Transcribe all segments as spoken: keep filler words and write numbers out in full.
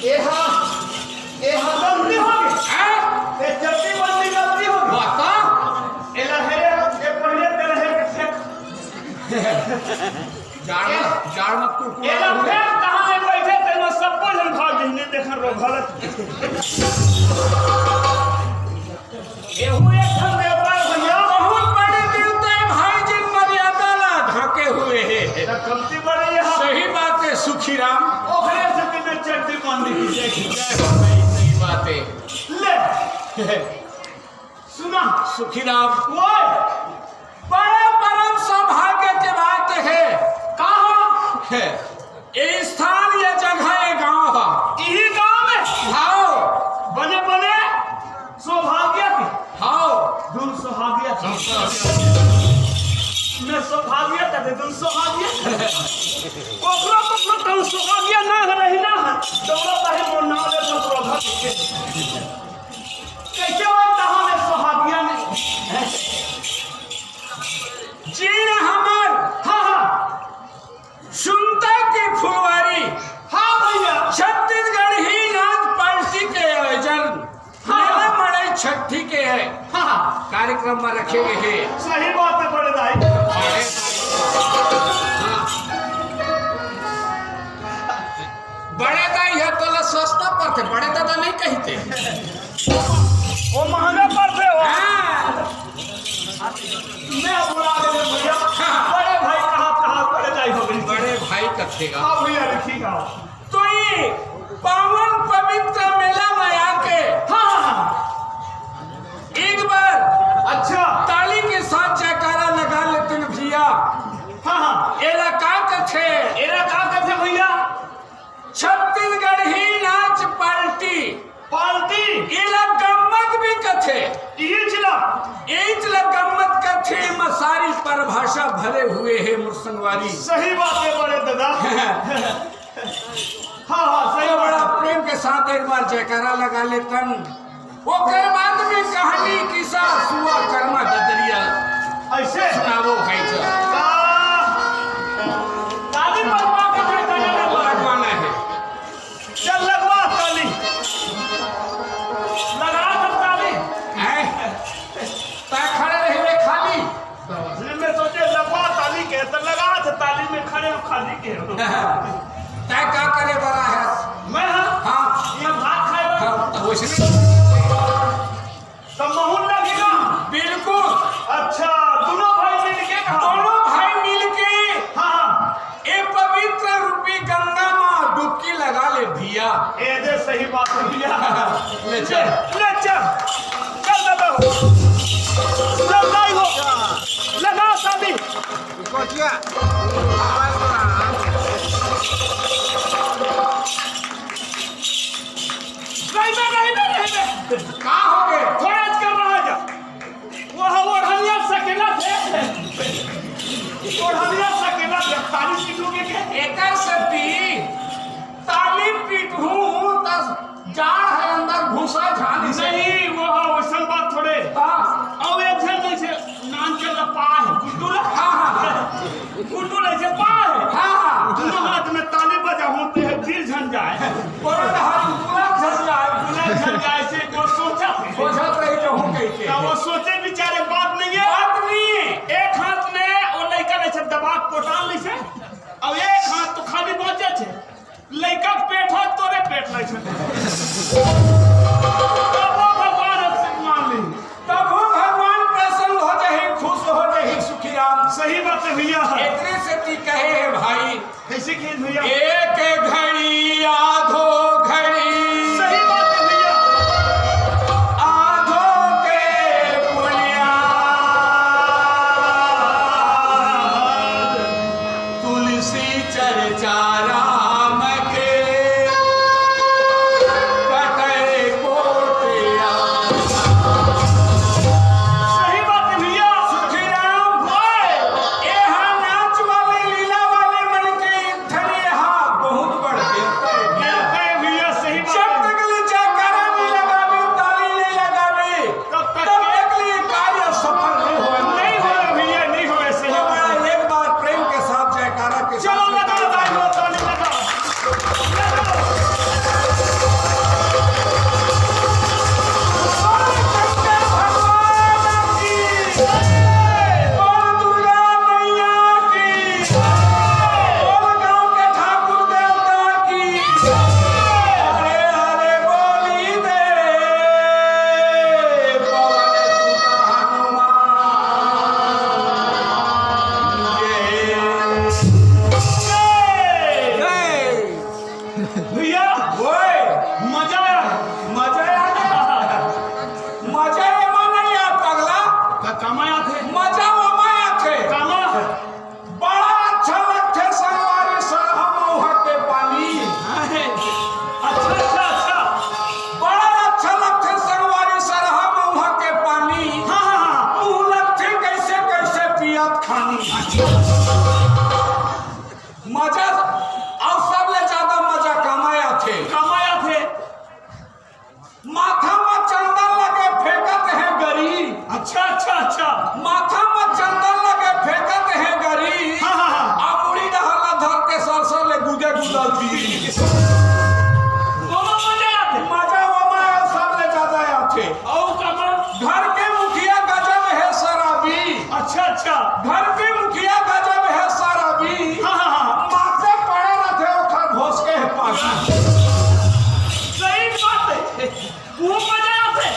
एहा, एहा गलती हो गई। हैं? ए चड्डी बंदी गलती हो गई। बता। एला हेरे, ए पहिले तेरे हेरे के फेंक। जाड़, जाड़ मत कुरकुरा एला बोले। फेंक कहाँ ले बैठे, तेरे में सब कोई हम खा गई, नहीं देखा रो गलत। एहू एक ठन देवता है भैया। बहुत बड़े देवता है भाई, जिन मर्यादा ला ढाके हुए है। त कमती बड़ी है। सही बात है सुखीराम। ओकरे से बिना चड्डी बांधी की देखी। जय हो भाई, सही बात है। ले। सुना। सुखीराम। ओए। बड़ा परम सौभाग्य के बात है। कहाँ? है। ए स्थान, ये जगह, ये गांव ह। इही गांव में? हाव। बने, बने सौभाग्य के। हाव। दुन सौभाग्य के। मैं सौभाग्य कहते, दुन सौभाग्य। कोकरो, कोकरो कहूँ सौभाग्य ना रही ना। दौड़ो भाई, मोर नाम ले तो शोभा के। कैसे हो कहाँ में सौभाग्य में? जी हमार। हाँ, हाँ। सुनता के फुलवारी। हाँ भैया। छत्तीसगढ़ी नाच पार्टी के आयोजन। हाँ। मेला मड़ई छठी के है। हाँ। कार्यक्रम में रखे गए हैं। सही बात है बड़े दाई। बड़े दाई। हाँ। बड़े दाई है तो ला सस्ता पड़ते, बड़े दादा नहीं कहते। वो महंगा पड़ते हो। हाँ। मैं बुला ले भैया। हाँ। बड़े भाई कहाँ, कहाँ बड़े दाई हो गई? बड़े भाई कथेगा। हाँ भैया, ठीक है। तो ये पावन पवित्र मेला में आके हाँ, हाँ, हाँ। एक बार अच्छा। ताली के साथ जयकारा लगा लेते हैं भैया। हाँ, हाँ। एला का कथे? एला का कथे भैया? छत्तीसगढ़ी नाच पार्टी। पार्टी? एला गम्मत भी कथे। इही चला। एही चला गम्मत कथे, एमा सारी परिभाषा भरे हुए है मोर संगवारी। सही बात है बड़े दादा। हाँ, हाँ, सही तो बात बड़ा है। प्रेम के साथ एक बार जयकारा लगा लेतन। ओकर बाद में कहानी किस्सा सुआ कर्मा ददरिया ऐसे? सुनावो भाई साहब। का-, ताली बजवा के जयकारा लगवा। लगवाना है। चल लगवा ताली। लगा दे ताली। हैं? तै खड़े रहिबे खाली। मैं सोचे लगवा ताली के, तो लगा दे ताली में खड़े हो खाली के। तै का करे बड़ा है? मैं हाँ? हाँ। ये भात खाए बर। हाँ, तो वैसे नहीं। तो महूं लगी ना? बिल्कुल। अच्छा, दोनों भाई मिलके कहा? दोनों भाई मिलके हाँ, हाँ। ए पवित्र रूपी गंगा में डुबकी लगा ले भैया। ए दे सही बात है भैया। ले चल। ले चल। चल दादा हो। चल दाई हो। लगा शादी। कोचिया। नहीं बे, नहीं बे, नहीं बे। का हो गए? थोड़ा कर रहा जा। वो ओढ़निया सकेला थे। ओढ़निया सकेला थे। ताली पीटू के के? एकर से पी, ताली पीटू त जाड़ है अंदर घुसा झाली से। नहीं, वो हो, वैसन बात थोड़े। हाँ। अब एक झन जैसे नान के लपा है, गुड्डू ला। हाँ, हाँ, हाँ। गुड्डू ला जे पाए। हाँ, हाँ। दोनों हाथ में ताली बजा होते हैं, फिर झन जाए। बोलो ना, हाँ, गुलाब झन जाए, गुलाब झन जाए से वो सोचा थे। सोचत रही जो हूँ कह के। तो वो सोचे बिचारे बात नहीं है। बात नहीं है। एक हाथ में वो लइका ले से दबा के पोटाल ले से, और एक हाथ तो खाली बचे थे। लइका के पेट हो, तोरे पेट नहीं छे। तब वो भगवान अब से मान ली। तब वो भगवान प्रसन्न हो जाही, खुश हो जाही, सुखी राम। सही बात है भैया। एकरे से ती कहे है भाई, कैसे कहे भैया? एक घड़ी आधो घड़ी। सही बात है भैया। आधो के पुनिया। तुलसी चर्चा राम के कटे कोटिया। सही बात है भैया। सुखी राम भाई, एहा नाच वाले, लीला वाले मन के एक ठन एहा बहुत बड़ देवता है भैया। देवता है भैया, सही बात जब है। तक ले जयकारा नहीं लगावे, ताली नहीं लगावे, तब तक तब तक ले कार्य सफल नहीं होए। नहीं होए भैया, नहीं होए, सही तो बात है। बड़ा एक बार प्रेम के साथ जयकारा के चलो, साथ लगा, लगा, लगा। गुलाबी। ओमा मजा आथे। मजा ओमा अउ सबले ज्यादा आथे। अउ कामा? घर के मुखिया गजब हे शराबी। अच्छा, अच्छा। घर के मुखिया गजब हे शराबी। हाँ, हाँ, हाँ। माथे पड़े रथे ओखर घोस के हे पानी। सही बात हे। वो मजा आथे।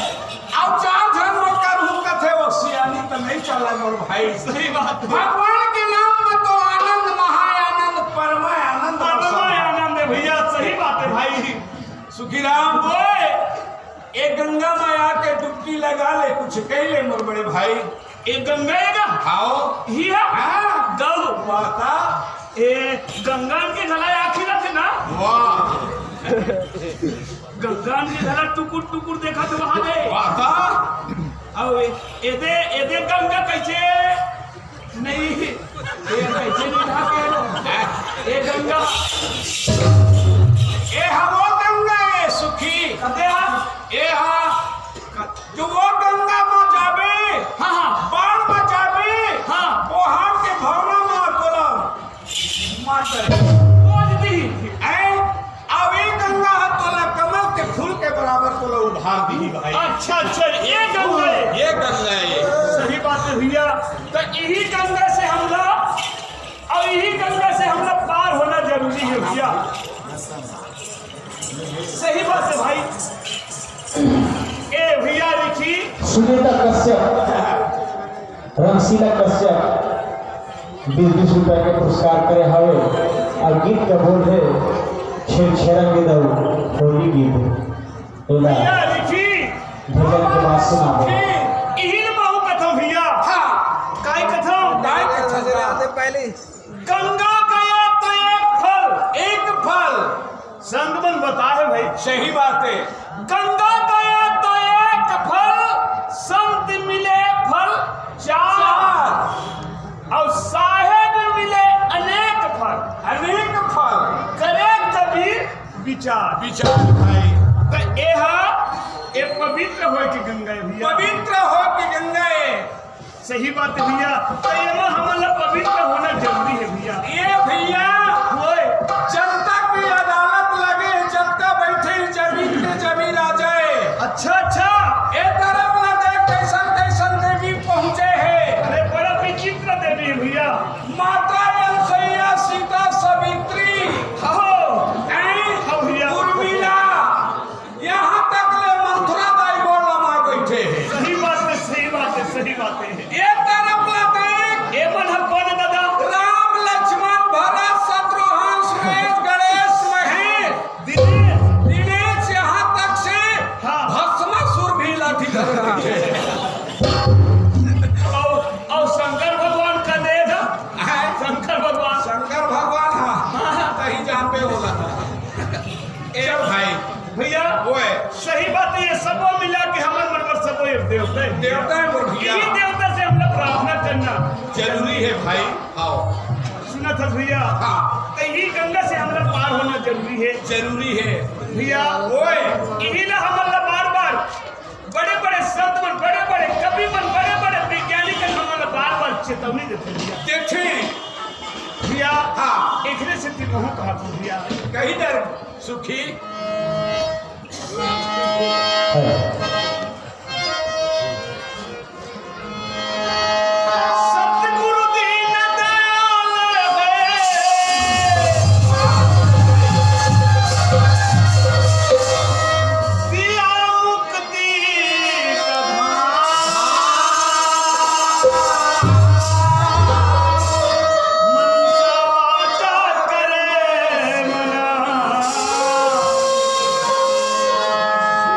अउ चार झन में करहूँ कथे, वो सियानी त नहीं चला मोर भाई। सही बात हे। भगवान के नाम में तो आनंद, महाआनंद, परमानंद, परमानंद हे भैया, सही बात हे भाई। सुखीराम, ओए। ए गंगा में आके डुबकी लगा ले, कुछ कह ले मोर बड़े भाई। ए गंगा, ए गा? हाओ। ही हे? हाँ। गौ। माता। ए गंगा के घला आँखी रथे ना? वाह। गंगा के घला टुकुर टुकुर देखत वहाँ दे। माता। अउ ए, एदे, एदे गंगा कैसे? नहीं, ए कैसे नहीं ढाके? ए गंगा। ए हवो गंगा ए सुखी। कते हा? ए हा। जो वो गंगा में जाबे, हाँ, हाँ। बाढ़ में जाबे, हाँ। ओहार के भावना में तोला मार दे। बोझ दी। ऐ, अब ए गंगा ह तोला कमल के फूल के बराबर तोला उभार दी भाई। अच्छा, अच्छा, ए गंगा हे। ए गंगा हे। सही बात हे भैया। त इही गंगा से हमला, अउ इही गंगा से हमला पार होना जरूरी हे भैया। सही बात हे भाई। ए भैया लिखी। सुनीता कश्यप, रमशीला कश्यप, बीस बीस रुपया के पुरस्कार करे हवे। अउ गीत के बोल हे छेरछेरा गीत अउ होली गीत। एला भैया लिखी। भजन के बाद सुनाबो। इही ल महूँ कथों भैया। हाँ। काय कथों? काय कथों? पहले गंगा गया त एक फल। एक फल। संत मन बताए भाई। सही बात हे। गंगा गया त एक फल, संत मिले फल चार। चार। अउ साहेब मिले अनेक फल। अनेक फल। करे कबीर विचार। विचार भाई। त एहा, ए पवित्र होय के गंगा हे भैया। पवित्र होय के गंगा हे। सही बात हे भैया, त एमा हमन ला पवित्र होना जरूरी हे भैया। ए भैया, ओए। जनता के अदालत लगे, जनता बैठे, जमीन के जमीन आ जाए। अच्छा, अच्छा। ए तरफ ला देख, कैसन कैसन देवी पहुँचे हे। अरे, बड़ा विचित्र देवी हे भैया। माता अनसुईया, सीता सावित्री। हो। हैं? हो भैया। उर्मिला। यहाँ तक ले मथुरा दाई गोड़ लमा बैठे हे। सही बात हे, सही बात हे, सही बात हे। ए तरफ ला देख। ए मन ह कोन दादा? राम, लक्ष्मण, भरत, शत्रुघ्न, सुरेश, गणेश, महेश, दिनेश। दिनेश, यहाँ तक से हाँ। भस्मासुर भी लाठी धर बैठे हे। अउ, अउ शंकर भगवान का दे दा। हैं? शंकर भगवान। शंकर भगवान, हाँ। हाँ। कहीं जान पे होला। ए भाई। भैया, ओए। सही बात हे, ये सबो मिला के हमर मन बर सबो एक देवता हे। देवता हे मोर भैया। इही देवता से हमला प्रार्थना करना जरूरी हे भाई। आओ। सुनत हस भैया? हाँ। त इही गंगा से हमला पार होना जरूरी हे। जरूरी हे। भैया, ओए। इही ला हमन ला बार-बार बड़े-बड़े संत मन, बड़े-बड़े कवि मन, बड़े-बड़े वैज्ञानिक मन हमन ला बार-बार चेतावनी देथे भैया। देथे। भैया, हाँ। एकरे सेती महूँ कहत हँव भैया। कही डर सुखी। सतगुरु दीन दयाल हे। दिया मुक्ति का धाम। मनसा वाचा करे मना।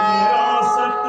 निरासत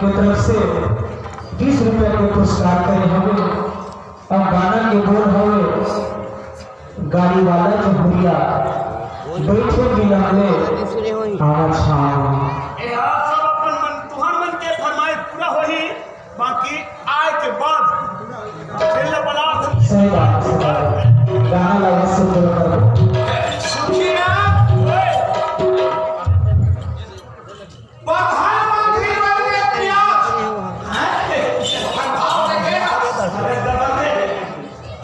के तरफ से बीस रुपया के पुरस्कार करे हवे। अउ गाना के बोल हवे, गाड़ी वाला जो भैया बैठे बिलम ले आवा छावा। ए, हाँ, सब अपन मन, तुहर मन के फरमाइश पूरा होही, बाकी आए के बाद फिर ले बला। सही बात, सही बात। गाना लगा से पूरा कर। सुखी ना, ओए। प्रधानमंत्री बन के प्याज। हैं? भाव देखे ना?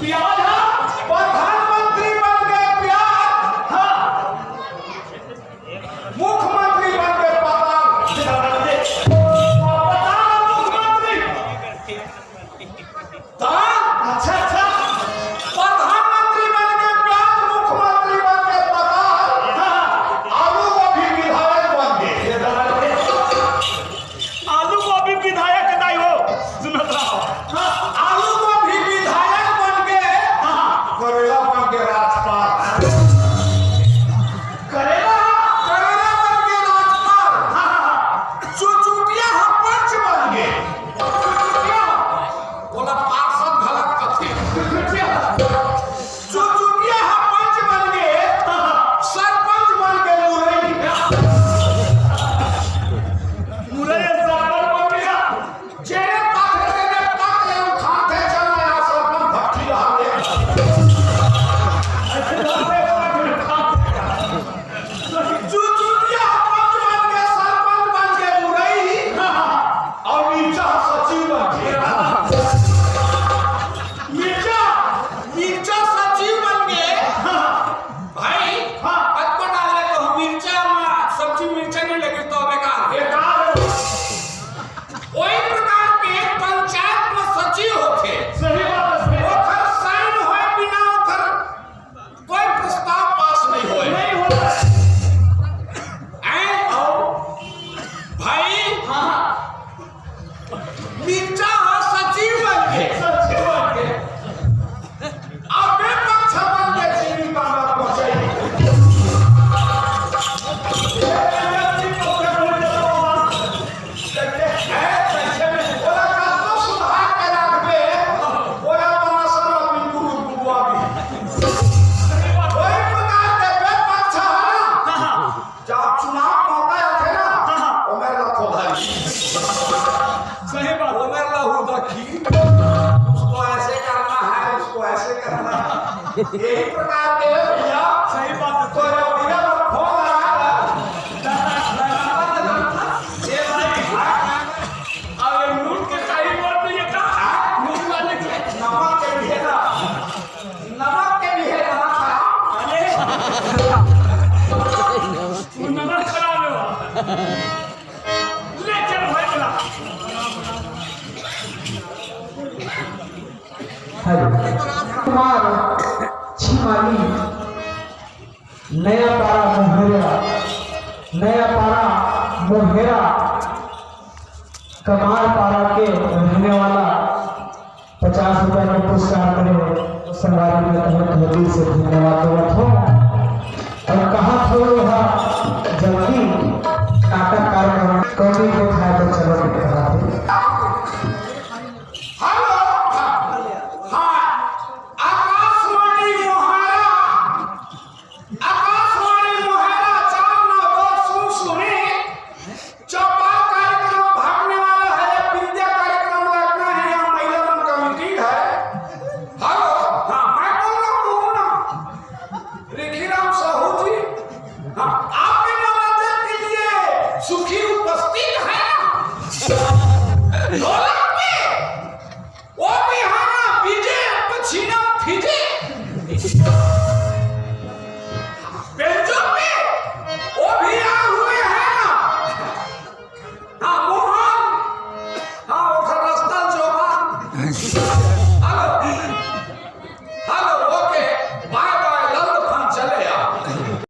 प्याज, हाँ? प्रधानमंत्री बन के प्याज, हाँ। मुख्यमंत्री बन के पताल। पताल मुख्यमंत्री। हाँ, अच्छा, अच्छा। प्रधानमंत्री बन के प्याज, मुख्यमंत्री बन के पताल, हाँ, आलू गोभी विधायक बन के। आलू गोभी विधायक नहीं हो, सुनत रहो। हाँ, आलू गोभी विधायक बन के, हाँ, करेला बन के राजपाल। करेला, करेला बन के राजपाल। हाँ, हाँ, हाँ। चुचुटिया ह पंच बन गे। चुचुटिया, ओला पार्षद घलक कथे। चुचुटिया ह पंच बन गे, सरपंच बन गे मुरई। मुरई सरपंच बन गे। जेने पाथे तेने पाथे उठाथे चला आ सरपंच भट्टी रहा ले। चुचुटिया पंच बन के, सरपंच बन के मुरई, अउ मिर्चा सचिव बन के। मिर्चा, मिर्चा सचिव बन के। भाई, हाँ। कतको डाले तो मिर्चा मा, सब्जी मिर्चा नहीं लगे तो बेकार। बेकार। ओही प्रकार के पंचायत में सचिव होथे। सही बात है, सही बात। ओखर sign होए बिना ओखर कोई प्रस्ताव पास नहीं होए। नहीं होता। ऐ आओ भाई, हाँ। मिर्चा ह सचिव बन गे। सचिव बन गे। अबे पक्ष बन के चीनी पाना पहुंचाई। ओला कतको सुधार के रखबे, ओला बना साला बिल्कुल डुबवा दे। ओही प्रकार के विपक्ष ह ना, जब चुनाव मौका आथे ना, ओमेर ला खोदाई। सही बात। ओमेर ला हुदकी। उसको ऐसे करना है, उसको ऐसे करना है। यही प्रकार के भैया। सही बात है। तो जब भैया को फोन लगा, ये भाई, अरे नून के सही बोल रही है का? नून वाले के नमक के लिए ना, नमक के लिए नमक खराब। अरे, वो नमक खराब है। ले चल भाई बड़ा। हेलो। कुमार छिमाली, नया पारा मोहेरा, नया पारा मोहेरा, कमार पारा के रहने वाला पचास रुपया के पुरस्कार करे संगवारी में तहे तहे दिल से धन्यवाद देवत हो। अउ कहत हो हा जल्दी नाटक कार्यक्रम कमी को खाए तो चलो।